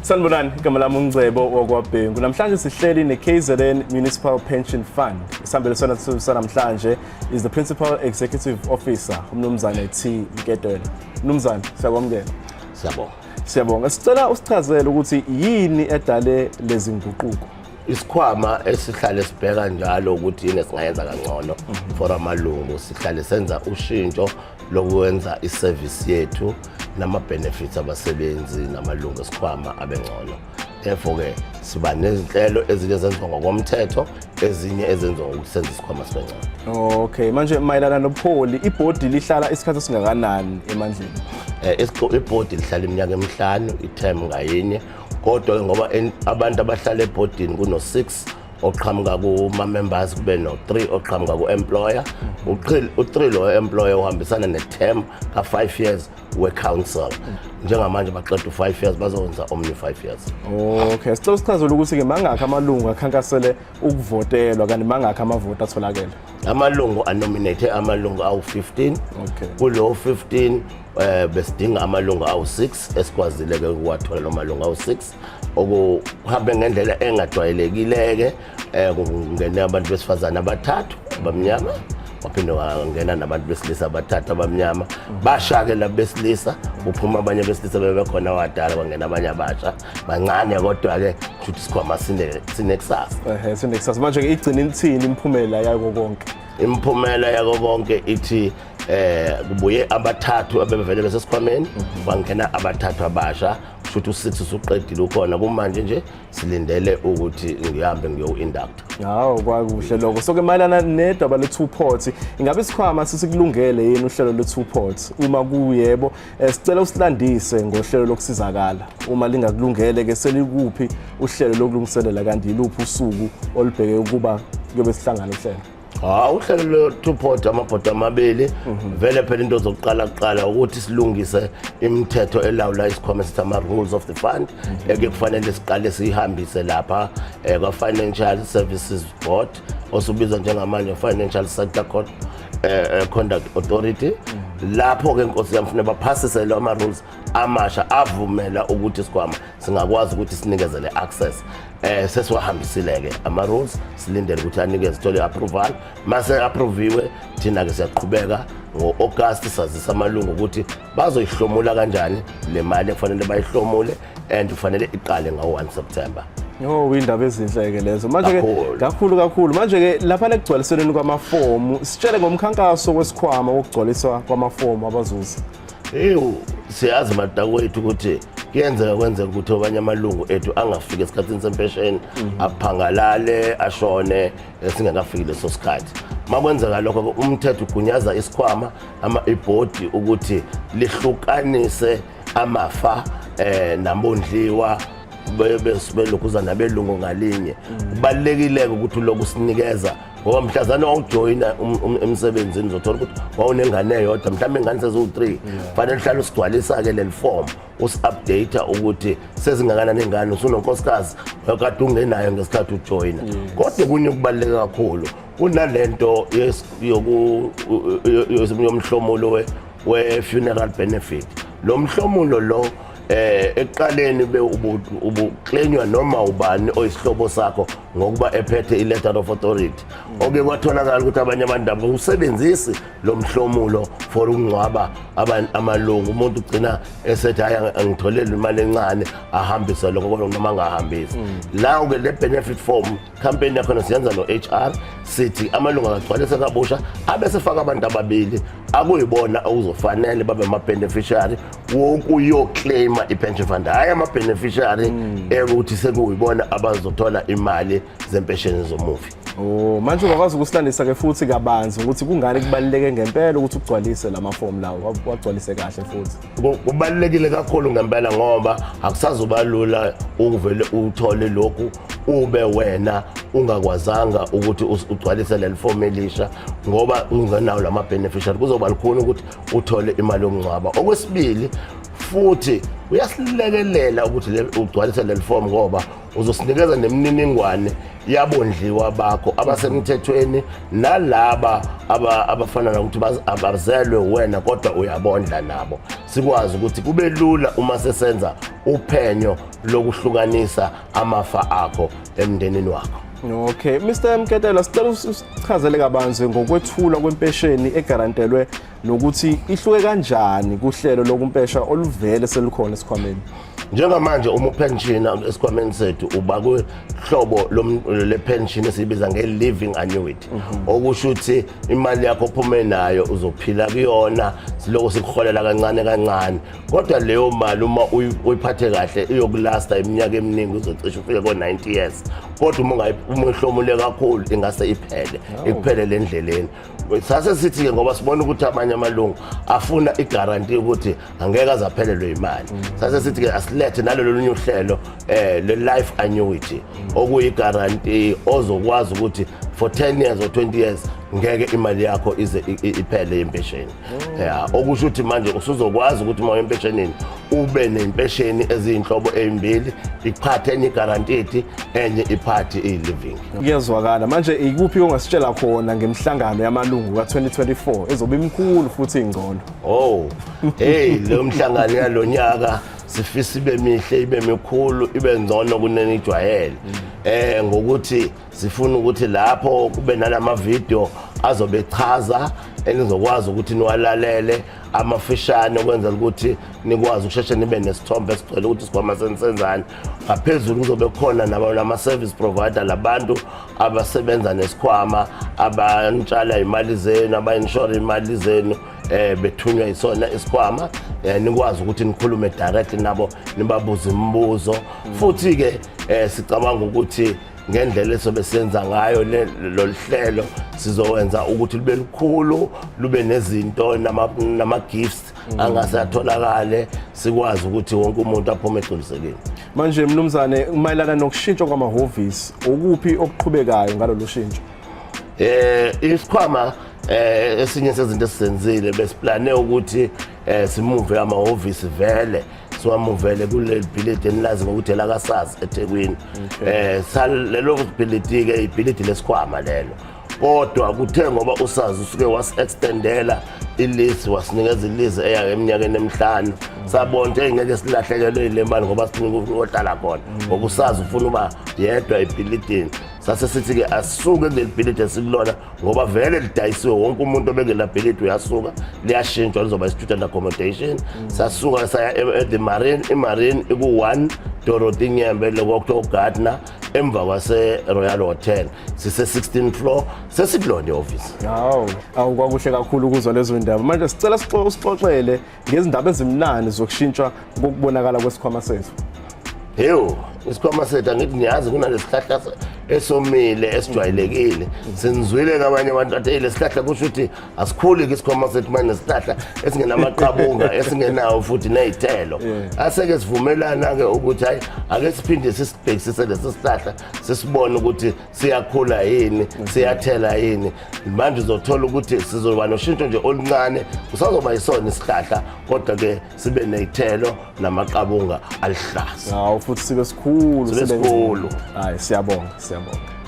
Sanibonani, igama lami uNgcebo wakwaBhengu. Namhlanje sihleli ne-KZN Municipal Pension Fund. Isihambeli sona sanamhlanje is the Principal Executive Officer, uMnumzane T Nketela. Mnumzane, siyakwamukela. Siyabonga. Siyabonga. Sicela usichazele ukuthi yini edale lezi nguquko. Isikhwama esihlale sibheka njalo ukuthi yini esingayenza kangcono for amalungu, sihlale senza ushintsho lokwenza iservice yethu nama-benefits abasebenzi namalungu esikhwama abengcono. Therefore-ke siba nezinhlelo ezinye ezenziwa ngokomthetho, ezinye ezenziwa ngokuthi senze isikhwama sibe ngcono. Okay, manje mayelana nobuholi, ibhodi lihlala isikhathi esingakanani emandleni? Ibhodi lihlala iminyaka emihlanu, i-term ngayinye, kodwa ngoba abantu abahlala ebhodini kuno-6 oqhamuka kuma-members, kube no-3 oqhamuka ku-employer. U-3 lo employer uhambisana ne-term ka-5 years we-council. Njengamanje baqeda u-5 years, bazokwenza omnye u-5 years. Okay, sicela usichazele ukuthi-ke mangakhi amalungu akhankasele ukuvotelwa, kanti mangakhi amavoti atholakele? Amalungu anominate amalungu awu-15. Kulo 15 besidinga amalungu awu-6, esikwazile ke ukuwathola lo malungu awu-6, okuhambe ngendlela engajwayelekile-ke. Kungene abantu besifazane abathathu abamnyama, waphinde wangena nabantu besilisa abathathu abamnyama. Basha-ke labo besilisa, kuphuma abanye besilisa bebekhona wadala, kwangena abanye abasha bancane, kodwa-ke kusho isikhwama sinekusasa. Ehe, sinekusasa. Manje-ke igcina ithini imiphumela yako konke? Imiphumela yako konke ithi kubuye abathathu abebevele besesikhwameni, kwangena abathathu abasha, kusho ukuthi u-6 usuqedile ukhona. Kumanje nje silindele ukuthi ngihambe ngiyowu-induct. Hawu, kwakuhle lokho. So ke mayelana nedaba le-two pot, ingabe isikhwama sisikulungele yini uhlelo le-two pot? Uma kuyebo, sicela usilandise ngohlelo lokusizakala. Uma lingakulungele ke, selikuphi uhlelo lokulungiselela, kanti yiluphi usuku olubheke ukuba kuyobe sihlangana uhlelo? Ha, uhlelo lo-two pot, amabhodo amabili, vele phela into zokuqala kuqala ukuthi silungise imithetho elawula isikhwama esithi ama-rules of the fund, eke kufanele siqale siyihambise lapha kwa-Financial Services Board, osubizwa njengamanje Financial Sector Conduct Authority. Lapho-ke, nkosi yami, funeka baphasise lo ama-rules amasha avumela ukuthi isikhwama singakwazi ukuthi sinikezele access. Sesiwahambisile-ke ama-rules, silindele ukuthi anikeze, sithole i-approval. Mase approviwe, thina-ke siyaqhubeka ngo-August sazisa amalungu ukuthi bazoyihlomula kanjani le mali ekufanele bayihlomule, and kufanele iqale ngawo-1 September. Oh, indaba ezinhle-ke lezo. Manje-ke Kakhulu. Kakhulu kakhulu. Manje-ke lapha ekugcwaliselweni kwamafomu, sitshele ngomkhankaso wesikhwama wokugcwaliswa kwamafomu abazuzi. Ewu, siyazi madakwethu ukuthi kuyenzeka kwenzeka ukuthi abanye amalungu ethu angafiki esikhathini sempesheni, aphangalale, ashone singakafiki leso sikhathi. Makwenzeka lokho, umthetho ugunyaza isikhwama ama ibhodi ukuthi lihlukanise amafa nabondliwa belokhuza nabelungu ngalinye. Kubalulekile ukuthi lokhu sinikeza, ngoba mhlazane wawujoyina emsebenzini, uzothola ukuthi wawunengane eyodwa, mhlawumbe ingane seziwu-3. Fanele uhlale usigcwalisa-ke leli form, usi-update ukuthi sezingakanani ingane, usunonkosikazi kade ungenayo ngesikhathi ujoyina. Kodwa kunye okubaluleke kakhulu kunalento yomhlomulo we-funeral benefit. Lo mhlomulo lo ekuqaleni be ubuclainywa noma ubani oyisihlobo sakho ngokuba ephethe i-letter of authority. Oke kwatholakala ukuthi abanye abantu abawusebenzisi lo mhlomulo for ukungcwaba amalungu. Umuntu ugcina esethi, "Hayi, angitholele imali encane," ahambise lokho, kodwa noma angahambisi. Lawo-ke le benefit form campaign yakhona siyenza no-HR, sithi amalungu akagcwalise kabusha, abesefaka abantu ababili akuyibona okuzofanele babe ama-beneficiary wokuyoclaima i-pension fund, hhayi ama-beneficiary ekuthi sekuyibona abazothola imali zempesheni zomufi. Oh, manje ungakwazi ukusilandisa-ke futhi kabanzi ukuthi kungani kubaluleke ngempela ukuthi ugcwalise la mafomu lawo, wagcwalise kahle futhi? Kubalulekile kakhulu ngempela, ngoba akusazoba lula ukuvele uthole lokhu ube wena ungakwazanga ukuthi ugcwalise leli fomu elisha, ngoba ungenawo lama beneficiary, kuzoba lukhuni ukuthi uthole imali yokungcwaba. Okwesibili futhi, Uyasilekelela ukuthi ugcwalise leli form ngoba uzosinikeza nemininingwane yabondliwa bakho abasemthethweni nalaba abafana nokuthi abazelwe wena kodwa uyabondla nabo, sikwazi ukuthi kube lula uma sesenza uphenyo lokuhlukanisa amafa akho emndenini wakho. Okay, Mr Mketela, sicela usichazele kabanzi ngokwethulwa kwempesheni egarantelwe nokuthi ihluke kanjani kuhlelo lokumpesha oluvele selukhona esikhwameni. Njengamanje uma upenshina esikhwameni sethu uba kuhlobo le-pension esiyibiza nge-living annuity, okusho ukuthi imali yakho ophume nayo uzophila kuyona, siloko sikuholela kancane kancane, kodwa leyo mali uma uyiphathe kahle iyokulasta iminyaka eminingi, uzocishe ufike ko-90 years. Kodwa uma uyihlomule kakhulu ingase iphele, ikuphelele endleleni. Sase sithi-ke ngoba sibona ukuthi amanye amalungu afuna i-guarantee ukuthi angeke aze aphelelwe imali, sase sithi-ke asilethe nalolu lunye uhlelo le-life annuity, okuyi-guarantee ozokwazi ukuthi for 10 years or 20 years ngeke imali yakho ize iphele yempesheni. Ya, okusho ukuthi manje usuzokwazi ukuthi uma uyempeshenini ube nempesheni eziyinhlobo ezimbili, iphathe enye i-guaranteed, enye iphathi iyi-living. Kuyezwakala. Manje ikuphi ongasitshela khona ngemihlangano yamalungu ka-2024 ezobe imkhulu futhi ingcono? Oh, hey, lo mhlangano yalonyaka sifisa ibe mihle, ibe mikhulu, ibe ngcono kunenijwayele. Ngokuthi sifuna ukuthi lapho kube nalama video azobe echaza, enizokwazi ukuthi niwalalele amafishane ukwenzela ukuthi nikwazi ukusheshe nibe nesithombe esigcwele ukuthi isikhwama senisenzani. Ngaphezulu kuzobe khona nama-service provider, labantu abasebenza nesikhwama, abantshala imali zenu, aba-insure imali zenu, bethunywa isona isikhwama, nikwazi ukuthi nikhulume direct nabo, nibabuze imibuzo. Futhi ke sicabanga ukuthi ngendlela esobe senza ngayo lolu hlelo sizowenza ukuthi lube lukhulu, lube nezinto nama gifts angase atholakale, sikwazi ukuthi wonke umuntu aphume egculisekile. Manje mnumzane, mayelana nokushintshwa kwamahhovisi, ukuphi okuqhubekayo ngalolu shintsho? Isikhwama esinye sezinto esizenzile, besiplane ukuthi simuve amahhovisi vele, siwamuvele kuleli bhilidi enilazi ngokuthi elakaSARS eThekwini. Lelo bhilidi ke ibhilidi lesikhwama lelo, kodwa kuthe ngoba uSARS usuke wasi-extendela i-lease, wasinikeza i-lease eya eminyakeni emihlanu, sabona ukuthi ngeke silahlekelwe ile mali ngoba sinika uyohlala khona, ngoba uSARS ufuna uba yedwa ebhilidini. Sase sithi-ke asisuke kuleli bhilidi esikulona ngoba vele lidayisiwe, wonke umuntu obengelabhilidi uyasuka, liyashintshwa, lizoba i-student accommodation. Sasuka saya e-The Marine. I-Marine iku-1 Dorothy Nyembe, lokho Gardner, emva kwase-Royal Hotel, sise-16 floor, sesikulona ihhovisi. Hawu, awu, kwakuhle kakhulu ukuzwa lezo ndaba. Manje sicela usixoxele ngezindaba ezimnandi zokushintshwa kokubonakala kwesikhwama sethu. Hewu, isikhwama sethu, angithi niyazi kunalesihlahla esomile esijwayelekile. Senizwile kabanye abantu athi, "Hey, lesihlahla kusho ukuthi asikhuli-ke isikhwama sethu manje nesihlahla esingenamaqabunga, esingenawo futhi ney'thelo." Aseke sivumelana-ke ukuthi hayi, ake siphinde sisibhekisise lesi sihlahla, sisibone ukuthi siyakhula yini, siyathela yini. Manje uzothola ukuthi sizoba noshintsho nje oluncane, kusazoba yisona isihlahla, kodwa-ke sibe ney'thelo namaqabunga alihlaza. Hawu, futhi sibe sikhulu. Sibe sikhulu. Hayi, siyabonga, siyabonga.